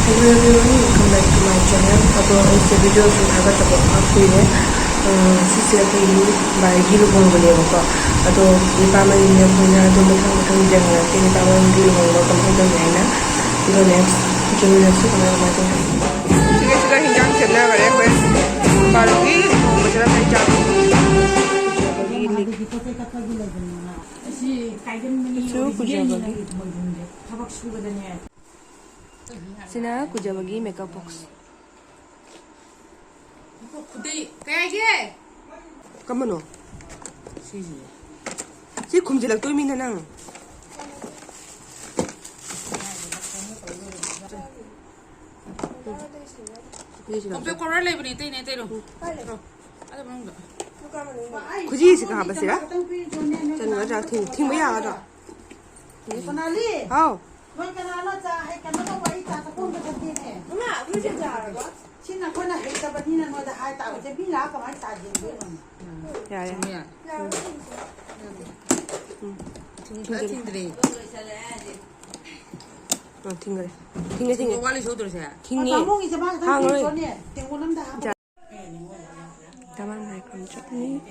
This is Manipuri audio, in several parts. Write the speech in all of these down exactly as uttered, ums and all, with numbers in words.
Hello everyone, welcome back to my channel. ꯑꯗꯣ ꯑꯩꯁꯦ ꯚꯤꯗꯤꯑꯣꯁꯨ ꯊꯥꯒꯠꯇꯕ ꯈꯔ ꯀꯨꯏꯔꯦ꯫ ꯑ, ꯁꯤꯁꯦ ꯑꯩꯈꯣꯏꯒꯤ ꯚꯥꯏꯒꯤ ꯂꯨꯍꯣꯡꯕꯅꯦꯕꯀꯣ꯫ ꯑꯗꯣ ꯅꯤꯄꯥ ꯃꯔꯤꯅꯦ ꯑꯩꯈꯣꯏꯅ꯫ ꯑꯗꯣ ꯃꯊꯪ ꯃꯊꯪ ꯌꯦꯡꯍꯜꯂꯛꯀꯦ ꯅꯤꯄꯥ ꯃꯔꯤꯒꯤ ꯂꯨꯍꯣꯡꯕ ꯀꯃꯥꯏꯅ ꯇꯧꯒꯦ ꯍꯥꯏꯅ꯫ ꯑꯗꯣ next ꯌꯦꯡꯃꯤꯟꯅꯁꯤ ꯀꯃꯥꯏ ꯀꯃꯥꯏ ꯇꯧꯒꯦ꯫ ꯁꯤꯒ ꯁꯤꯒ ꯍꯤꯟꯖꯥꯡ ꯁꯦꯝꯅꯈꯔꯦ꯫ ꯑꯩꯈꯣꯏ ꯕꯥꯔꯣꯒꯤ ꯂꯨꯍꯣꯡꯕꯁꯤꯗ ꯀꯩ ꯆꯥꯕ? ꯁꯤ ꯀꯨꯖꯕꯒꯤ꯫ ꯁꯤꯅ ꯀꯨꯖꯕꯒꯤ makeup box꯫ ꯀꯩ ꯍꯥꯏꯒꯦ? ꯀꯝꯕꯅꯣ? ꯁꯤꯁꯤꯅꯦ꯫ ꯁꯤ ꯈꯨꯝꯖꯤꯜꯂꯛꯇꯣꯏ ꯃꯤꯅ ꯅꯪ꯫ ꯁꯤꯁꯤꯅ ꯀꯣꯝꯄ꯭ꯔꯦꯛ cover ꯂꯩꯕꯅꯦ, ꯑꯇꯩꯅꯦ, ꯑꯇꯩꯅꯣ꯫ ꯑꯗ ꯃꯅꯨꯡꯗ꯫ ꯈꯨꯖꯤꯁꯤꯒ ꯍꯥꯞꯄꯁꯤꯔꯥ? ꯆꯟꯒꯗ꯭ꯔꯥ? ꯊꯤꯡ-, ꯊꯤꯡꯕ ꯌꯥꯒꯗ꯭ꯔꯣ? ꯁꯣꯅꯥꯂꯤ! ꯍꯥꯎ꯫ ꯅꯣꯏ ꯀꯅꯥꯅꯣ ꯆꯥ ꯍꯩ ꯀꯩꯅꯣ ꯇꯧꯕ? ꯑꯩ ꯆꯥ ꯊꯛꯄ ꯑꯝꯇ ꯆꯠꯀꯦꯅꯦ꯫ ꯁꯤꯅ ꯑꯩꯈꯣꯏꯅ ꯍꯩꯇꯕꯅꯤꯅ ꯅꯣꯏꯗ ꯍꯥꯏ ꯇꯥꯕꯁꯦ ꯃꯤ ꯂꯥꯛꯑ ꯀꯃꯥꯏꯅ ꯆꯥ ꯌꯦꯟꯗꯣꯏꯅꯣ? ꯌꯥꯔꯦ꯫ ꯆꯨꯝꯃꯦ꯫ ꯎꯝ꯫ ꯊꯤꯡ-, ꯊꯤꯡꯗ꯭ꯔꯤ꯫ ꯑ, ꯊꯤꯡꯈ꯭ꯔꯦ꯫ ꯊꯤꯡꯉꯦ, ꯊꯤꯡꯉꯦ꯫ ꯋꯥꯠꯂꯤ ꯁꯨꯗ꯭ꯔꯣꯁꯦ? ꯊꯤꯡꯉꯦ꯫ ꯄꯥꯃꯨꯡꯒꯤꯁꯦ ꯃꯥ ꯈꯤꯇꯪ ꯍꯥꯡꯉꯔꯣꯏ꯫ ꯄꯤꯔꯣꯅꯦ꯫ ꯇꯦꯡꯀꯣꯠ ꯑꯝꯗ ꯍꯥꯞꯄ꯫ ꯇꯃꯥꯟ ꯂꯥꯏ ꯈꯨꯔꯨꯝ ꯆꯠꯂꯤ꯫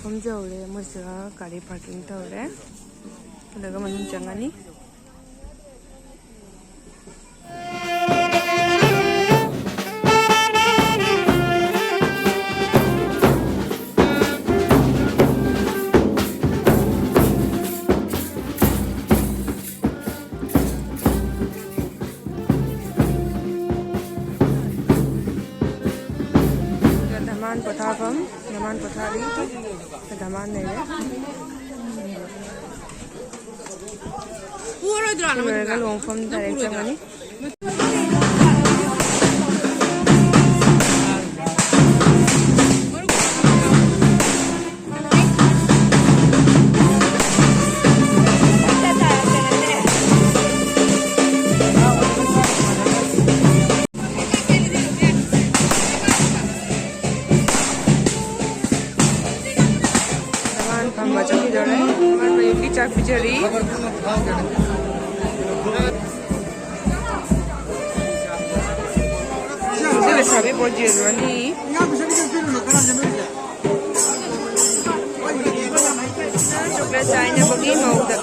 ꯐꯝꯖꯍꯧꯔꯦ꯫ ꯃꯣꯏꯁꯤꯗ ꯒꯥꯔꯤ ꯄꯥꯔꯀꯤꯡ ꯇꯧꯔꯦ꯫ ꯑꯗꯨꯒ ꯃꯅꯨꯡ ꯆꯪꯉꯅꯤ꯫ ꯙꯃꯥꯟ ꯄꯣꯊꯥꯐꯝ, ꯙꯃꯥꯟ ꯄꯣꯊꯥꯔꯤ꯫ ꯙꯃꯥꯟ ꯂꯩꯔꯦ꯫ ꯂꯣꯏꯔꯒ ꯂꯨꯍꯣꯡꯐꯝ direct ꯆꯪꯉꯅꯤ꯫ ꯙꯃꯥꯟ ꯐꯝꯕ ꯆꯠꯈꯤꯗꯧꯔꯦ꯫ ꯙꯃꯥꯟ ꯃꯌꯨꯝꯒꯤ ꯆꯥꯛ ꯄꯤꯖꯔꯤ꯫ ꯁꯤ ꯂꯩꯁꯥꯕꯤ ꯕꯣꯠ ꯌꯦꯜꯂꯨꯔꯅꯤ꯫ ꯆꯣꯀ꯭ꯂꯦꯠ ꯆꯥꯏꯅꯕꯒꯤ ꯃꯧꯗ꯫